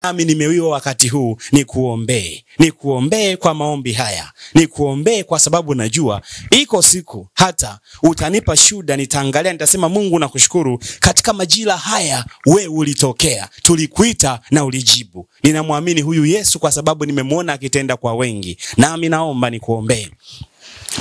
Nami nimewiwa wakati huu nikuombee. Nikuombee kwa maombi haya. Nikuombee kwa sababu najua iko siku hata utanipa shuhuda, nitaangalia nitasema Mungu nakushukuru, katika majira haya we ulitokea, tulikuita na ulijibu. Ninamwamini huyu Yesu kwa sababu nimemuona akitenda kwa wengi. Nami naomba nikuombee.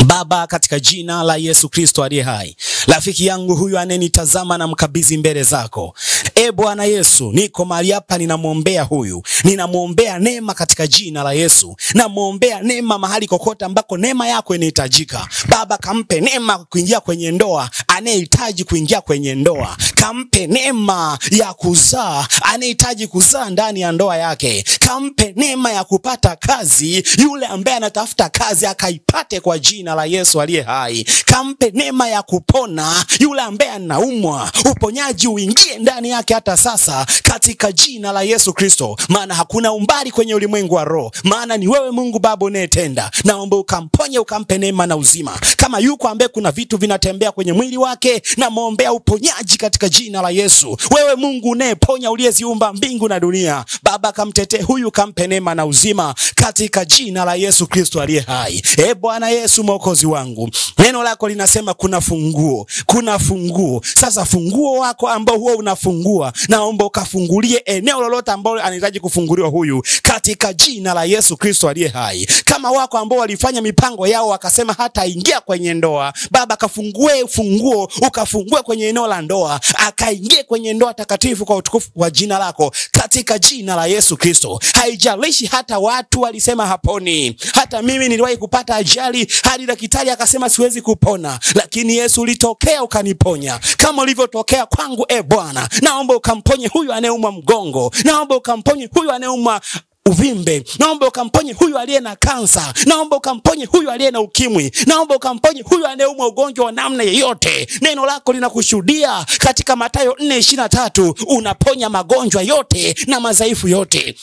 Baba, katika jina la Yesu Kristo aliye hai, rafiki yangu huyu anenitazama na mkabidhi mbele zako. E Bwana Yesu, niko mahali hapa ninamuombea huyu. Ninamuombea neema katika jina la Yesu. Namuombea neema mahali kokote ambako neema yako inahitajika. Baba, kampe neema kuingia kwenye ndoa, anayehitaji kuingia kwenye ndoa. Kampe neema ya kuzaa, anayehitaji kuzaa ndani ya ndoa yake. Kampe neema ya kupata kazi, yule ambaye anatafuta kazi akaipate kwa jina la Yesu aliye hai. Kampe neema ya kupona yule ambaye anaumwa, uponyaji uingie ndani yake hata sasa katika jina la Yesu Kristo. Maana hakuna umbali kwenye ulimwengu wa roho, maana ni wewe Mungu Baba unayetenda. Naomba ukamponye, ukampe neema na uzima. Kama yuko ambaye kuna vitu vinatembea kwenye mwili wake, namuombea uponyaji katika jina la Yesu. Wewe Mungu unayeponya, uliyeziumba mbingu na dunia, Baba kamtetee huyu, kampe neema na uzima katika jina la Yesu Kristo aliye hai. E Bwana Yesu Mwokozi wangu, neno lako linasema kuna funguo, kuna funguo. Sasa funguo wako ambao huo unafungua, naomba ukafungulie eneo lolote ambalo anahitaji kufunguliwa huyu katika jina la Yesu Kristo aliye hai. Kama wako ambao walifanya mipango yao wakasema hata ingia kwenye ndoa, Baba kafungue funguo, ukafungue kwenye eneo la ndoa, akaingie kwenye ndoa takatifu kwa utukufu wa jina lako katika jina la Yesu Kristo. Haijalishi hata watu walisema haponi, hata mimi niliwahi kupata ajali hadi daktari akasema siwezi kupona, lakini Yesu ulitokea ukaniponya kama ulivyotokea kwangu. E Bwana, naomba ukamponye huyu anayeumwa mgongo, naomba ukamponye huyu anayeumwa uvimbe, naomba ukamponye huyu aliye na kansa, naomba ukamponye huyu aliye na ukimwi, naomba ukamponye huyu anayeumwa ugonjwa wa namna yeyote. Neno lako linakushuhudia katika Mathayo 4:23, unaponya magonjwa yote na madhaifu yote.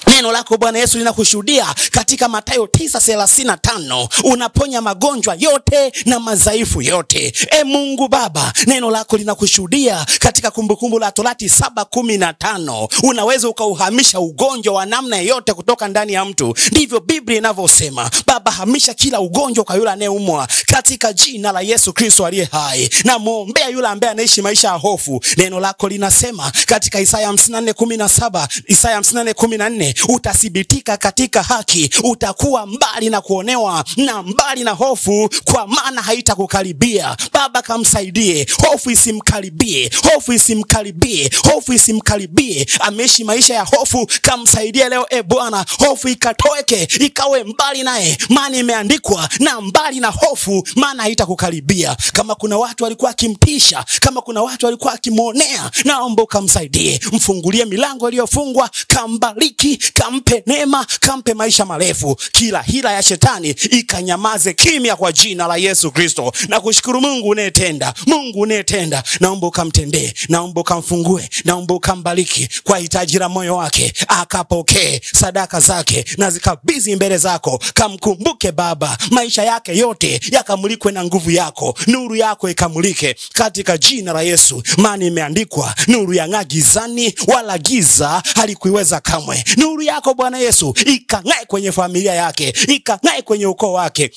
Neno lako Bwana Yesu linakushuhudia katika Mathayo 9:35, unaponya magonjwa yote na madhaifu yote. E Mungu Baba, neno lako linakushuhudia katika Kumbukumbu la Torati 7:15, unaweza ukauhamisha ugonjwa wa namna yote kutoka ndani ya mtu. Ndivyo Biblia inavyosema. Baba, hamisha kila ugonjwa kwa yule anayeumwa katika jina la Yesu Kristo aliye hai. Na muombea yule ambaye anaishi maisha ya hofu. Neno lako linasema katika Isaya 54:17, Isaya 54:14, utathibitika katika haki, utakuwa mbali na kuonewa na mbali na hofu, kwa maana haitakukaribia. Baba, kamsaidie, hofu isimkaribie, hofu isimkaribie, hofu isimkaribie. Ameishi maisha ya hofu, kamsaidie leo e Bwana, hofu ikatoeke, ikawe mbali naye, maana imeandikwa na mbali na hofu, maana haitakukaribia. Kama kuna watu walikuwa akimtisha, kama kuna watu walikuwa akimuonea, naomba ukamsaidie, mfungulie milango iliyofungwa, kambariki, kampe neema, kampe maisha marefu. Kila hila ya shetani ikanyamaze kimya kwa jina la Yesu Kristo. Na kushukuru Mungu unayetenda, Mungu unayetenda, naomba ukamtendee, naomba ukamfungue, naomba ukambariki kwa hitaji la moyo wake, akapokee sadaka zake na zikabidhi mbele zako. Kamkumbuke Baba, maisha yake yote yakamulikwe na nguvu yako, nuru yako ikamulike katika jina la Yesu. Maana imeandikwa, nuru yang'aa gizani, wala giza halikuiweza kamwe. Nuru yako Bwana Yesu ikang'ae kwenye familia yake, ikang'ae kwenye ukoo wake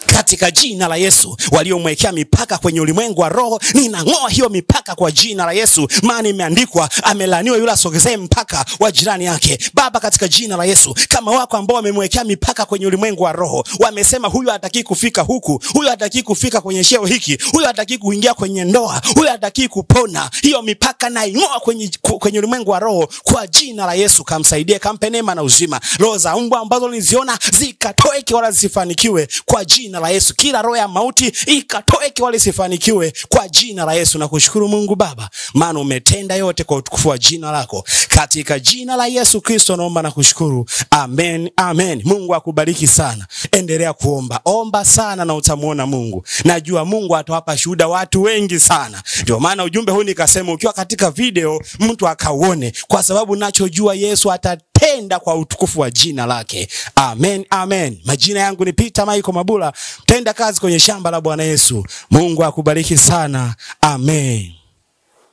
katika jina la Yesu. Waliomwekea mipaka kwenye ulimwengu wa roho, ninang'oa hiyo mipaka kwa jina la Yesu. Maana imeandikwa, amelaniwa yule asogezee mpaka wa jirani yake. Baba, katika jina la Yesu, kama wako ambao wamemwekea mipaka kwenye ulimwengu wa roho, wamesema huyu hataki kufika huku, huyu hataki kufika kwenye cheo hiki, huyu hataki kuingia kwenye ndoa, huyu hataki kupona, hiyo mipaka naing'oa kwenye ulimwengu wa roho kwa jina la Yesu. Kamsaidie, kampe neema na uzima. Roho za mbwa ambazo niliziona zikatoeke wala zisifanikiwe kwa jina la Yesu. Kila roho ya mauti ikatoeke wala isifanikiwe kwa jina la Yesu. Na kushukuru Mungu Baba, maana umetenda yote kwa utukufu wa jina lako. Katika jina la Yesu Kristo naomba na kushukuru. Amen, amen. Mungu akubariki sana. Endelea kuomba. Omba sana na utamuona Mungu. Najua Mungu atawapa shuhuda watu wengi sana. Ndio maana ujumbe huu nikasema ukiwa katika video mtu akauone, kwa sababu nachojua Yesu atatenda kwa utukufu wa jina lake. Amen, amen. Majina yangu ni Peter Michael Mabula, tenda kazi kwenye shamba la Bwana Yesu. Mungu akubariki sana. Amen.